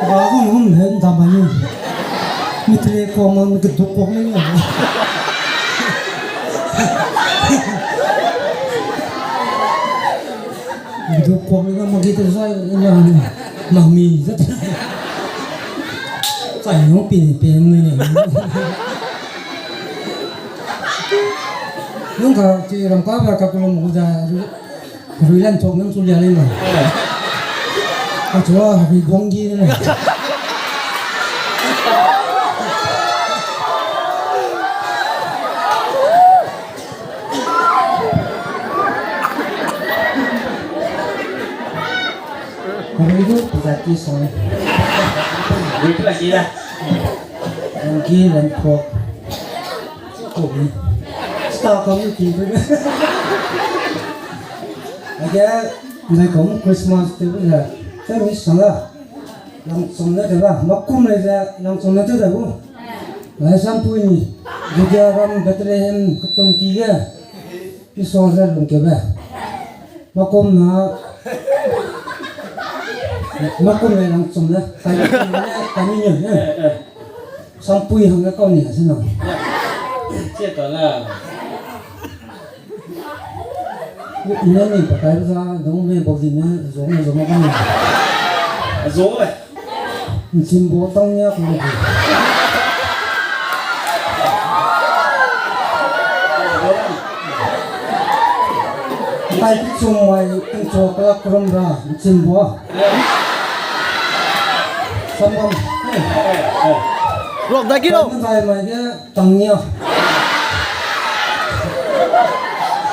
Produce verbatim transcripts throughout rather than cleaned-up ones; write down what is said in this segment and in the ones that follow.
A gum gum he nda ma ni. Mi tre kuang ma mi keduk kuang le ni. Keduk kuang le ma gi te zai na ni. Na mi zai. Zai nung pi ni pi ni ni. Nung ka chi ram ka ba ka kulum gu da. Rui lan thok nang chu lia lei ma. A chua, rui guang gi ne. Rui du, zaki song. Rui tu lagi da. Guang gi lan thok. Kobi. Sta kam ni ki pe. Age, nai kom Christmas te bu la. Te mi sang la. Langchum ne te ba. Makum le ze langchum ne te da bu. Lai sam pui ni. Judea ram Bethlehem ketum ki ge. Isua ze lungkeube. Makum na. Makum le langchum ne. Kai ni ne. Sampui hangge kau ni a se na. Sia ta la. Ine ni pa kai za, dong me bau di ne, zong me zong me kau ni. Zong me. Nchimbo tang nia ku ni. Kai ki chung mai, tingchua kala kurum ra, nchimbo. Sambam. Rock da ki lo. Kai mai ge tang nia.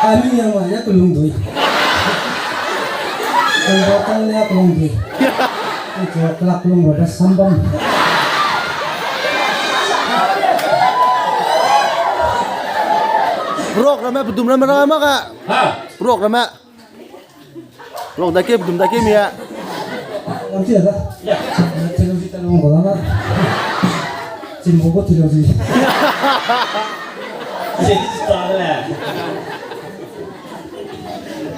Kai mi nia mai ge kelung dui. Kelung dui tang nia kelung dui. Tingchua kala kelung ra da sambam. Rock ramme, pedum ramme, ramme ka. Ha? Rock ramme. Rock da ke, pedum da ke mi a. Ang tia da. Ya. Na theology ta long ko da na. Chimbo ko theology. Sista le.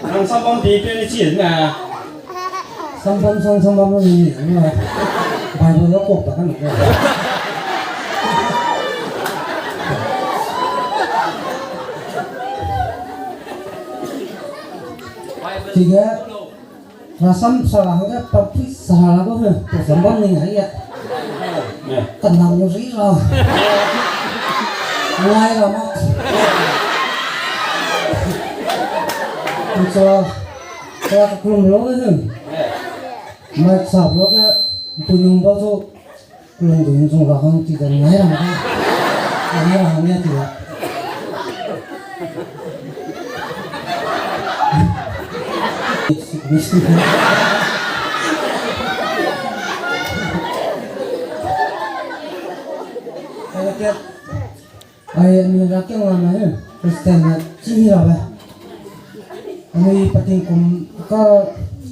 Ang sambam pi pe ni chi na. Sambam sang sambam ni na. Bible lo kok ta kan. Tiga, rasam sara hangge pampui sara la ko he, rasam bam ning ai ya. Kanang ri ra. Ngai ra ma. Ncha, kaya ka kulum lo he. Mai sa lo ke, punung ba zo. Kulung dui nzung ra hang ti dan ngai ra ma. Ngai ra hang ya ti la. Ai, ani ra keng la na he, Christian na chini ra ba. Ani pating kum ka,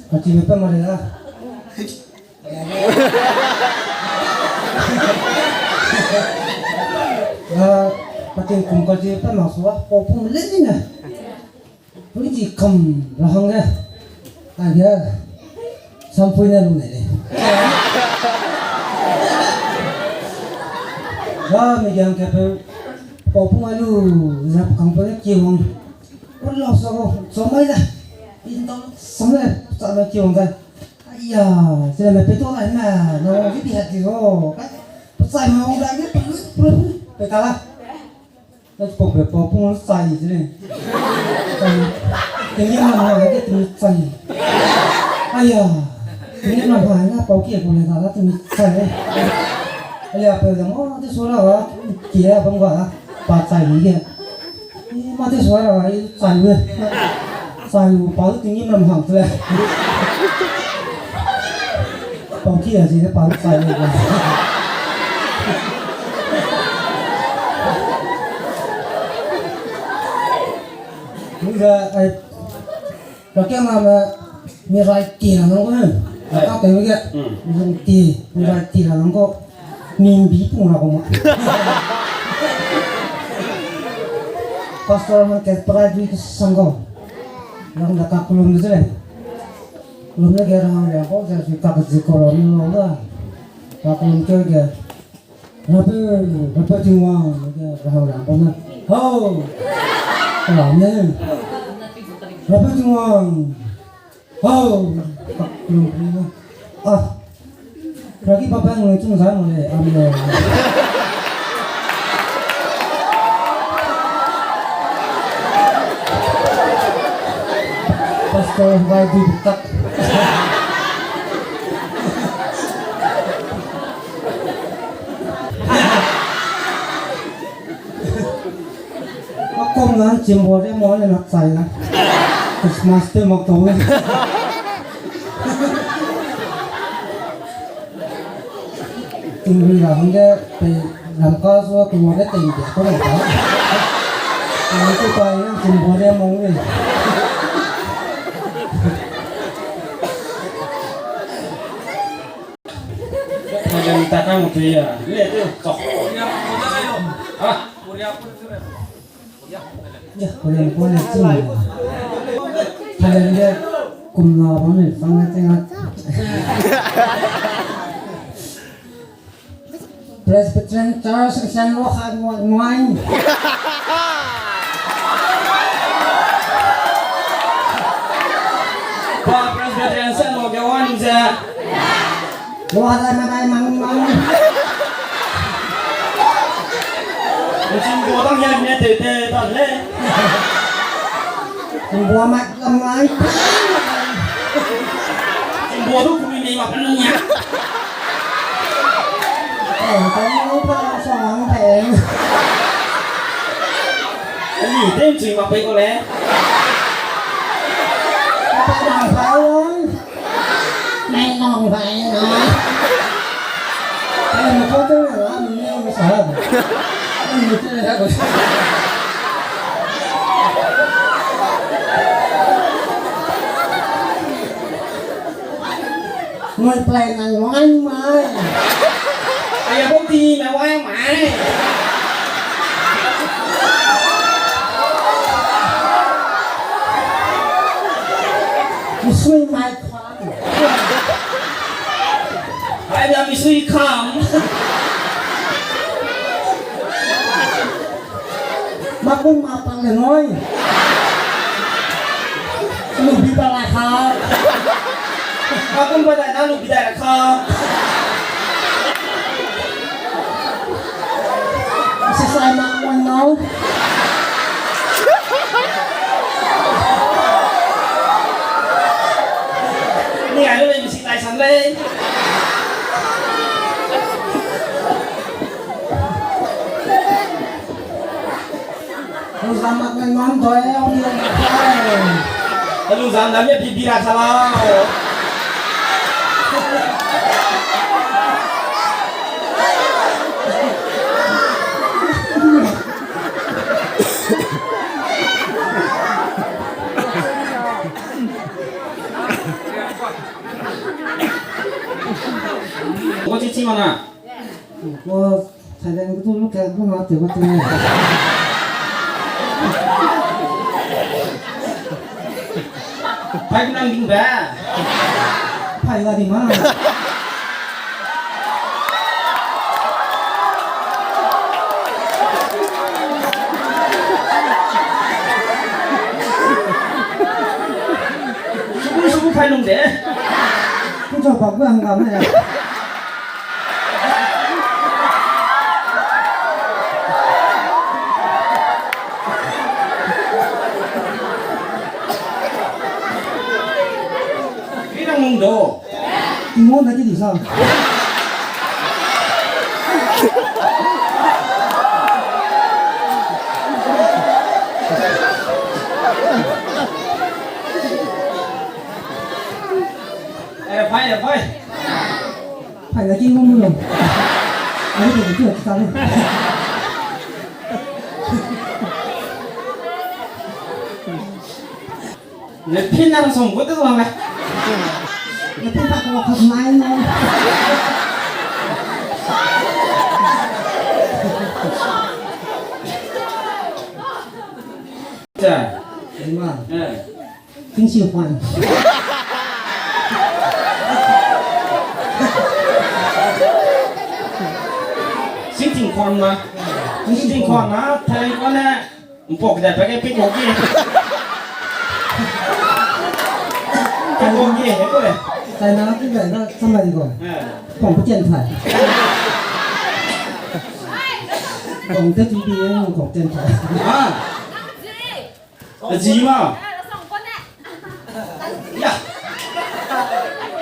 ka ti me pe ma re la. Ga pating kum ka ti pe ma sua, pau pum le ni na. Pui ti kam ra hang ge. Ai ge, sampui ne lu ne le. Ga mi giang ke pe, pau pum ai lu, zap kang pe ne ki wang. Pun lau sa ko, sa mai le. Indon sa mai le, sa mai ki wang ga. Aiya, zene me peto lai me, na wang ki bihat di ro. Kai, pechai me wang dai ge, pe, pe, pe, pe kala. Na chipau pe pau pung sai zene. Kai, tingge na ma ge ting sai. Aiya, tingge na ma na pau ki ko le da la ting sai. Aiya, pe da mo de so la wa, ki ya bang wa, pa sai ni ge. Ih, mâ te sua ra, ih, chai we. Chai u, pa lu ting nim ram hang te le. Pau ki a zi ne pa lu chai we. Ni ga, ai, Rakiang ram, eh, mi rai ti ra nang ko, eh. Ai. Ka pe mi ge. Mm. Mi zong ti, mi rai ti ra nang ko. Mi mbi pung ra ko ma. Pastor man ke prai dui ke sang ko. Rang da ka kulum de le. Kulum de ge rang le ko, ze si ka ke zi ko ro ni lo da. Paklum keu ge, Rape, Rape Tingwang, ge rahau ram bam ne. Hau! Ram ne. Rape Tingwang. Hau! Paklum keu ne. Ah. Ragi papa ngai chung zai mo le, am le. Pastor, why do you talk? Akom lan chimbo de mo le nak chai la. Christmas te mak tau. Tingri ra hangge pe lamka zua tingwa ge tei de ko le ta. Ni tu pa yang chimbo de mo le. Thailand ta kang tu ya. Le tu. Ah. Ya, Korean ko ne ching. Thailand ge kumna bam ne sang ne ting a. Presbyterian Church Asian Road Hard Work Wine. Pa Presbyterian Asian Road ge wang ze. Wah, dai ma dai mang mang. Chimbo dang ya ne te te ta le. Chimbo ma lam lai. Chimbo du kumi ni ma pen ya. Eh, kau ni pa song pe. Ni tem chim ma pe ko le. Pa ma pa. Nai nong bai na. Ai, mo ko te la, mi ne mo sa. Ai, mo te la ko. Ngoi play nang wang mai. Ai, ya ko ti na wang mai. Misui mai. Ai, ya misui kam. Makun ma pang le noi. Lu bi ba la ka. Makun ba da na lu bi da la ka. Sisai ma wang nau. Ni ai lu le mi si tai san lei. Lu zam mak ngai ngam doi, au ni ngai. Lu zam dam ye bi bi ra sa lau. Wo chi chi mana. Wo Thailand gu tu lu ka bu ma te wo te. Pai nang ding ba. Pai la di ma. Subu, subu pai nung de. Ku chau pa ku hang ga me. Pi nang nung do. Mo na ki di sa. Eh, pai, eh, pai. Pai la ki mo mo. Ai, de ki ta. Ne pin na song ko te wang le. Ne pin pa ko ko mai no. Cha. Ni ma. Eh. Tingsi huan. Tingkuan na. Tingkuan na, Thailand kuan ne. Mpok de, pa ke piko ki. Piko ki, he ko le. China ki ga na, samai ko. Eh. Kong pe chen thai. Kong te tu bi, kong chen thai. Ah. Aji ma. Ya.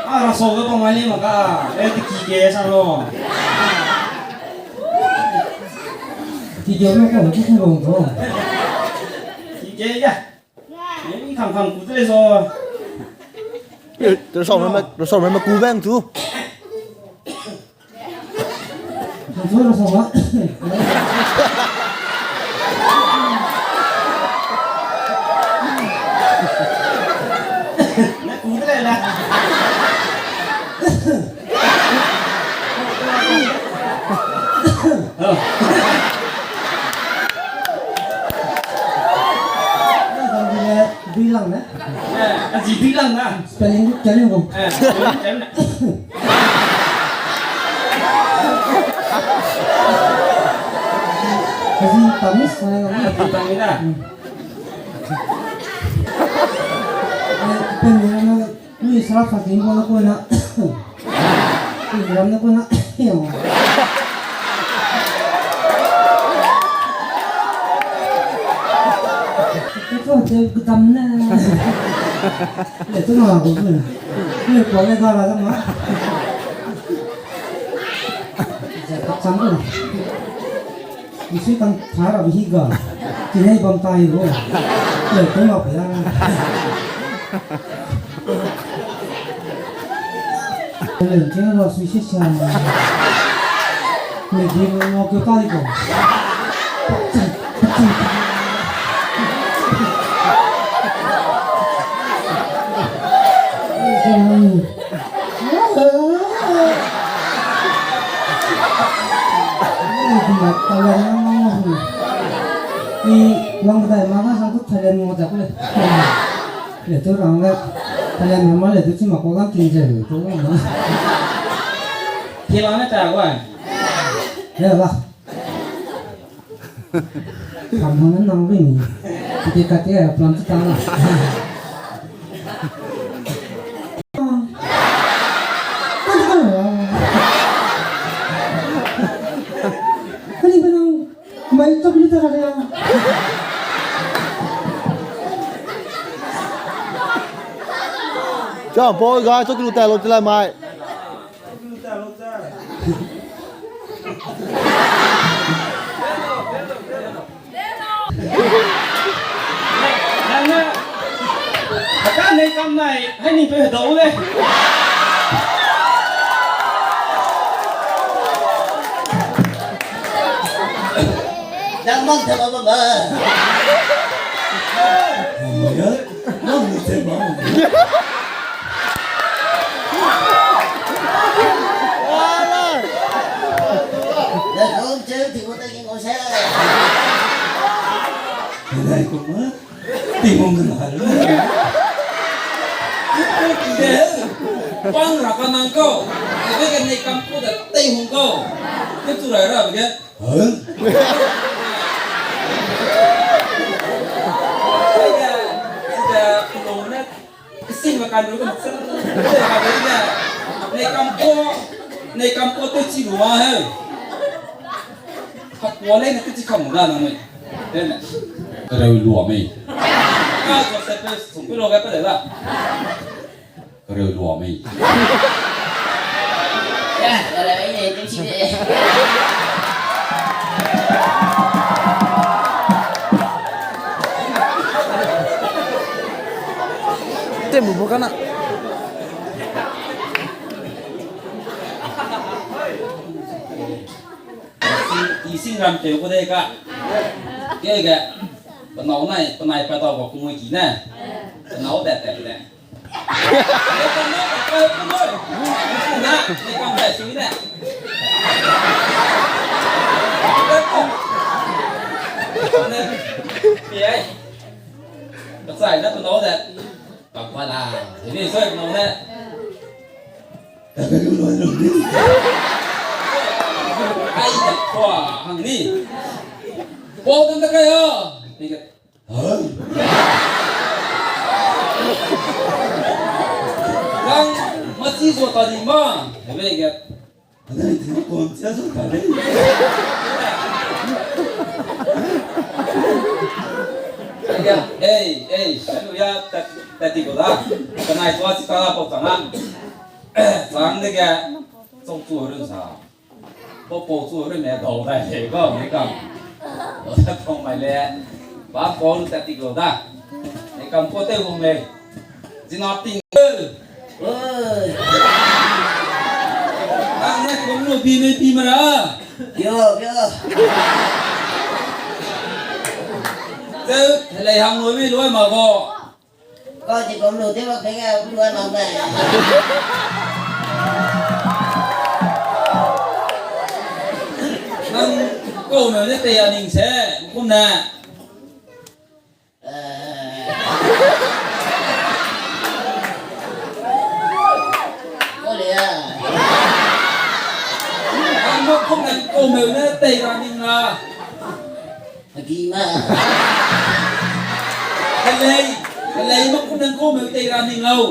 Ah, rasau ge bang mai le ma ka. Eh, te ki ge sa lo. Ki ge me ko, ki ge bang ko. Ki ge ya. Eh, i khang khang ku te le so. Eh, rasau me, rasau me ku bang tu. Dui lang ne? Eh, aji dui lang na. Spelling book kari bam. Eh, spelling book kari na. Aji Tamis na. Aji Tamis na. Hmm. Eh, pen ni na. Ui, sara sa ting ko na ko na. Ui, ram na ko na. Yo. Ko te gudam na. Le tu na ko. Le ko le ga la ma. Ja ka chang ko. Isi kan thara bi ga. Kinai bam tai ro. Le ko ma pe ya. Le kin la sui si sa. Me di mo ko tai ko. Kam hang nang ring. Kati kati a plan tu tang na. Kani benang mai tok lu ta ra ya. Chang poi ga tok lu ta lo te la mai. Nang ne, a ka nei kam nai, hai ni pe hedau le. Nang mang te ma ma ma. Nang ni te ma. Nang kong cheu ti mo ta king kong se. Nai ko ma. Ti mo ngan ha le. Pang ra ka nang ko. Ke ke nei kam ko da tei hung ko. Ke tu ra ra ke. Nei kam po, nei kam po te chi lua he. Hakua lei ne te chi kam da na mei. Dene. Kereu lua mei. Ka Joseph pe sung pe lo ga pe le la. Kereu lua mei. Ya, kereu mei ne, tingchi de. Te mu bu kana. Ising, ising ram teu ku de ka. Ke ge. Penau nai, penai pa tau ba kungui ki ne. Penau de te de. Ai, da kua hang ni. Pau dam da kai a. Ni ga. Hai. Nang machi zua ta di ma. Hebe ga. Adai ting kuam sia zua ta di. Ya, ei, ei, anu ya, tat, tat ti ko da. Kanai tua si ka la pau tang a. Tang de ga. Chau chu run sa. Pau pau chu run ne dau dai le ga, ne kam. Dau da pau mai le. Ba pau lu tat ti ko da. Ne kam ko te hung le. Zina ting. Oi. Nang ne kum lu bi me bi ma ra. Yo, yo. Te, helei hang lu mi lu ma go. Kau chi kum lu tew bak pei ge, kum lu ai mak be. Nang kau ne ne tei a ning se, kum ne. Eh. Kau le a. Nang kum ne kau meu ne tei ra ning la. Abi ma. Helei, helei ma kum nang kau meu tei ra ning lau.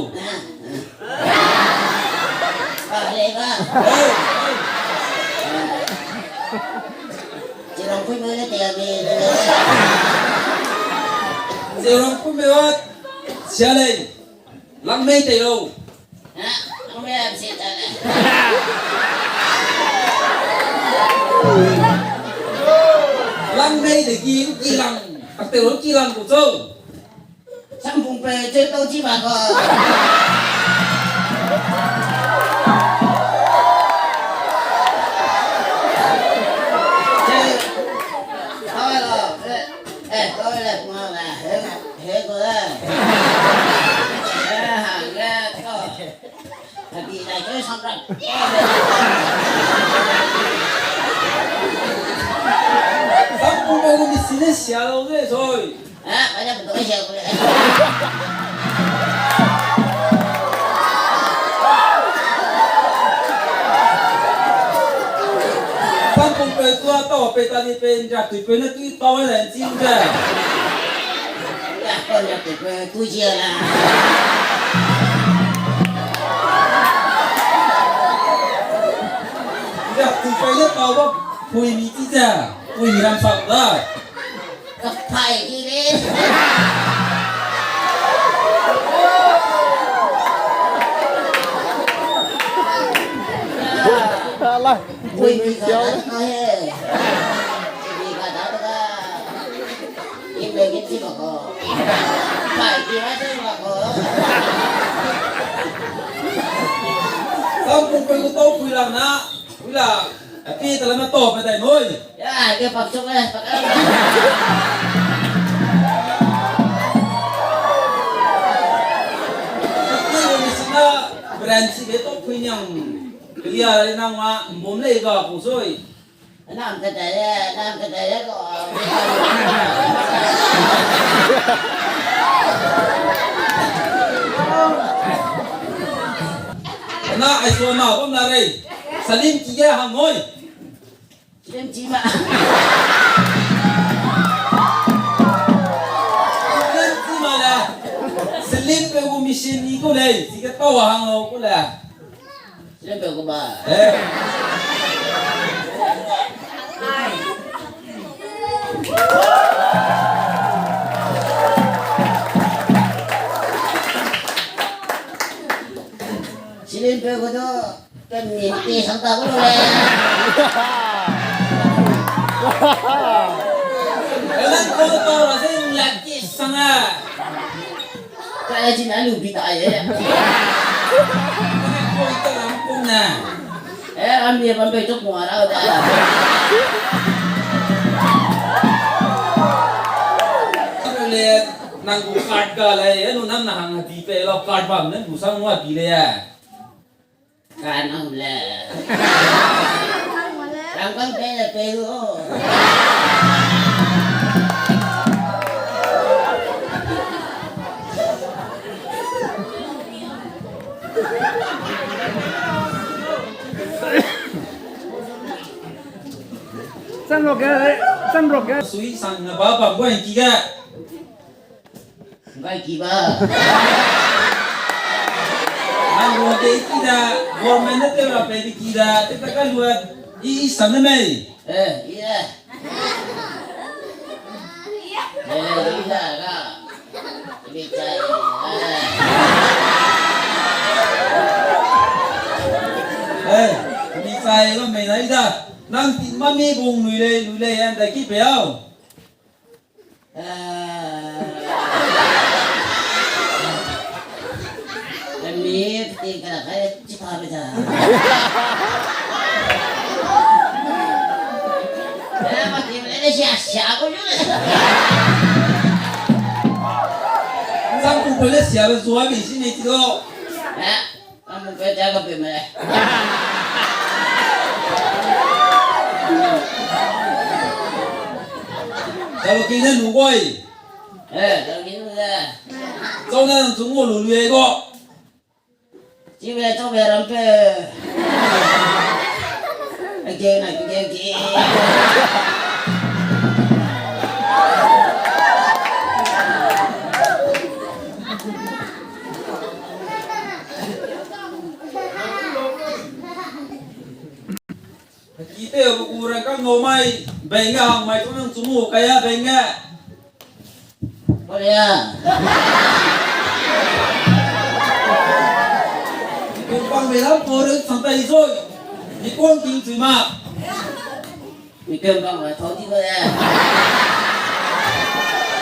Ah, helei ba. Oi, oi. Zerong pui meu ne tei abi. Zerong pui meu a, sia lei. Langmei tei lau. Ha, langmei am se ta le. Langmei de ki, ki lang. Ak tei lau ki lang ku chau. Sampung pe che tau chi ba ko. Che, tau lo, eh, eh, tau le, ma le, he, he ko le. Eh, ha, le, ko. Abi lai choi samrak. Sampung pe gu mi sine sia lau ze soi. Ah, pada betul sia ko le. Sampung pe tua tau pe ta ni pe nja tui pe ne tui tau le nchi ze. Ya, ko ya pe pe tu sia la. Nja tui pe ne tau ba pui mi chi ze, pui mi ram sa da. Kapai ki le. Ala, ui, ui, ui, siau. Ui, ka da ka. Ui, ui, ki ti ma ko. Pai ki ma ti ma ko. Sampung pe gu tau pui lang na. Pui lang. Api ta la na to pe dai noi. Ya, ke pak chok le, pak. Api lo mi sina, brand si be to pui nyang. Lia le nang ma, mbom le ga pu soi. Nang ke dai le, nang ke dai le ko. Na ai so na bam na rei. Salim ki ge hang noi. Slim chi ma. Slim chi ma le. Slim pe gu mission ni ku lei, chi ke tau hang lau ku le. Slim pe gu ba. Eh. Slim pe gu do. Kan ni ti sang ta ku le. Elan ko to ra se lak ti sang a. Ka ya chin alu bi ta ye. Ko ta lam kum na. Eh, am ye ban pe chok mo ra da. Ko le nang gu card ga le, e nu nam na hang di pe lo card bam ne gu sang wa bi le ya. Ka nang le. Rang bang pe le pe lu o. Chang roge, chang roge. Sui sang na ba bam gu ki ge. Ngai ki ba. Nang lua de ki da, government ne te ra pe de ki da, te ta ka lua, i, i sang ne mei. Eh, i da. Eh, i da ga. Bi chai, eh. Eh, bi chai lo mei na i da. Nang ti ma mi bung lui lei, lui lei, an da ki pe au. Eh, mi ti ka kai chi ta be ja. Eh, ma ti le sia sia ko ju. Sang ku pe le sia be zua bi si ne ti do. Eh. Amu pe ja ka pe me. Talo ki ne lu goi. Eh, talo ki ne lu de. Chau ne nang chu ngau lu lu e go. Chi be chau be ram pe. Ake na ki ke ki. Ki te bu ku ra ka ngau mai, beng ge hang mai chu nang chu mu kai a beng ge. Korea. Ni kong bang me lam ko re sang tai zoi. Ni kong king chu ma. Mi kem bang ra thau di ba ya.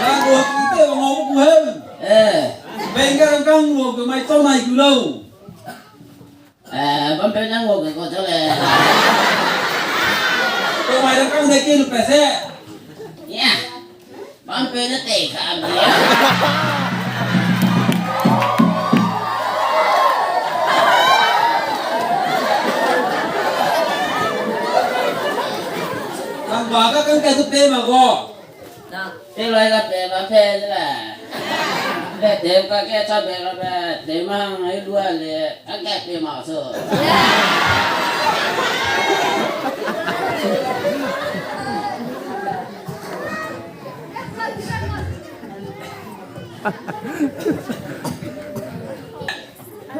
Nang ko ki te bang ngau ku hem. Eh. Beng ge rang kang ngau ke mai chau nai ku lau. Eh, bam pe nang ngau ke ko chau le. Ko mai rang kang de ke lu pe se. Ya. Bam pe ne tei ka mi. Nang ba ka kang kai tu pe ma ko. Te loi ka pe ba pe de la. Pe te ka ke cha pe la pe te ma ngai lua le ka ke pe ma so.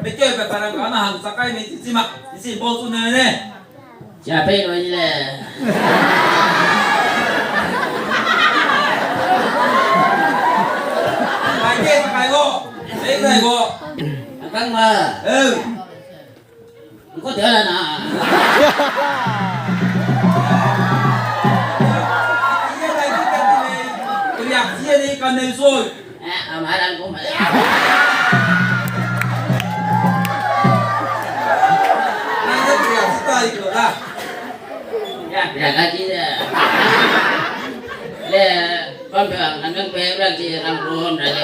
Pe ke pe parang ka na hang sa kai me chi chi ma. Chi bo su ne ne. Chia pei loi le. Pai ke, pai go. Pei gai go. Akang ma. Eh. Ko te la na. Iya dai ki kan ni. Ko ya sia ni kan ne soi. Eh, a ma rang ko ma. Nang de pria si tai ko da. Ya, ya ka ji de. Le, bam pe ang, nang pe rang ji rang ko na le.